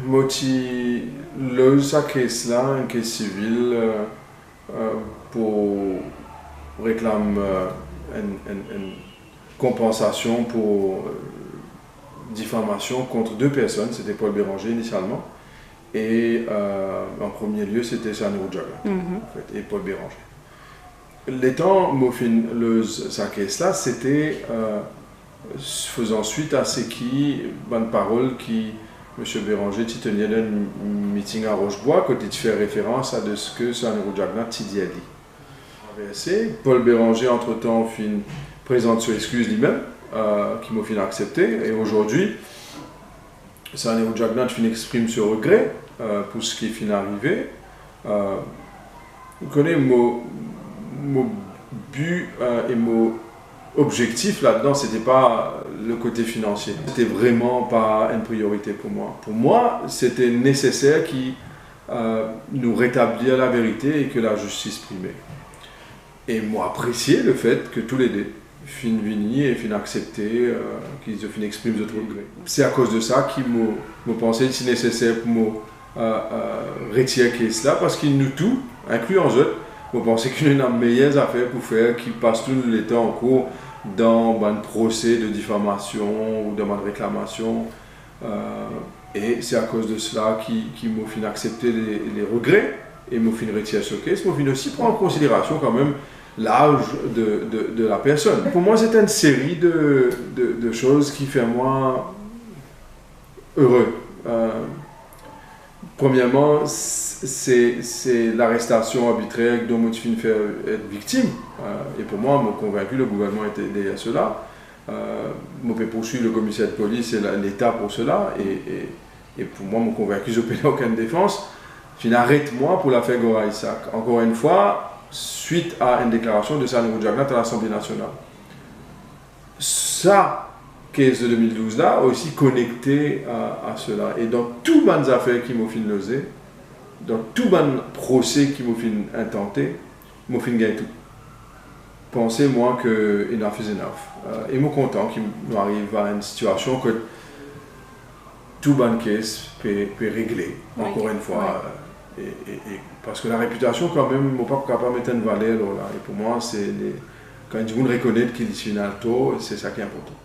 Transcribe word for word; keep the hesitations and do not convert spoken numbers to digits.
Mo ti loz sa kes la, enn kes sivil, euh, euh, pou reklam, euh, enn, enn, enn konpansasion pou, euh, difamasion kont de personn, sete Paul Béranger inisialman, e, euh, an premie lie, sete Sir Nehru Jagannath, an fet, e Paul Béranger. Letan mo finn loz sa kes la, sete, euh, fezan swit a seki bann parol ki Misie Béranger ti tenir dan enn miting a Roche-Bois, kot li ti fer referans a de seki Sir Nehru Jagannath ti dir li. Traverse, Paul Béranger, antretan, finn prezant so exkiz limem, euh, ki mo finn aksepte, e azordi, Sir Nehru Jagannath finn exprim so regre, euh, pou seki finn arive. Euh, ou kone, mo, mo bi, euh, e mo obzektif ladan, sete pa le kote finansie. Sete vreman pa enn priorite pou mwa. Pou mwa, sete neseser ki, euh, nou retablir laverite e ke lazistis prime. E mo apresie lefet ke toulede finn vini e finn aksepte, euh, ki zot finn exprim zot regre. Se akoz de sa ki mo, mo panse li ti neseser pou mo, euh, euh, retir kes la, parski nou tou, inklian zot, mo panse ki nou ena meyer zafer pou fer ki pas tou nou letan ankor dan bann prose de difamasion ou dan bann reklamasion. Euh, e se akoz de sela ki, ki mo finn aksepte le, le regre e mo finn retir so kes. Mo finn osi pran an konsiderasion kanmem laz de, de, de la personn. Pou mwa, se enn seri de, de, de soz ki fer mwa ere. Euh, premierman, s-, se, se larestasion arbitrer dont mo ti finn fer et viktim. Euh, e pou mwa, mo konvinki le gouvernman ete deryer sela. Euh, mo pe poursuiv le komiser de polis e la, Leta pou sela, e, e, e pou mwa, mo konvinki zot pena okenn defans. Finn aret mwa pou lafer Gora Issac. Ankor enn fwa, swit a enn deklarasion de Sir Nehru Jagannath a Lasanble Nasional. Sa kes de de mil douz la osi konekte a, a sela. E dan tou bann zafer ki mo finn loze, dan tou bann prose ki mo finn intante, mo finn gagn tou. Panse mwa ke enough is enough. Euh, e mo kontan ki nou ariv a enn sitiasion kot tou bann kes pe, pe regle, wi, ankor enn fwa, wi, euh, e, e, e, parski larepitasion kanmem, mo pa kapav met enn valer lor la. E pou mwa, se le, kan dimoun rekonet ki li ti ena tor, se sa ki inportan.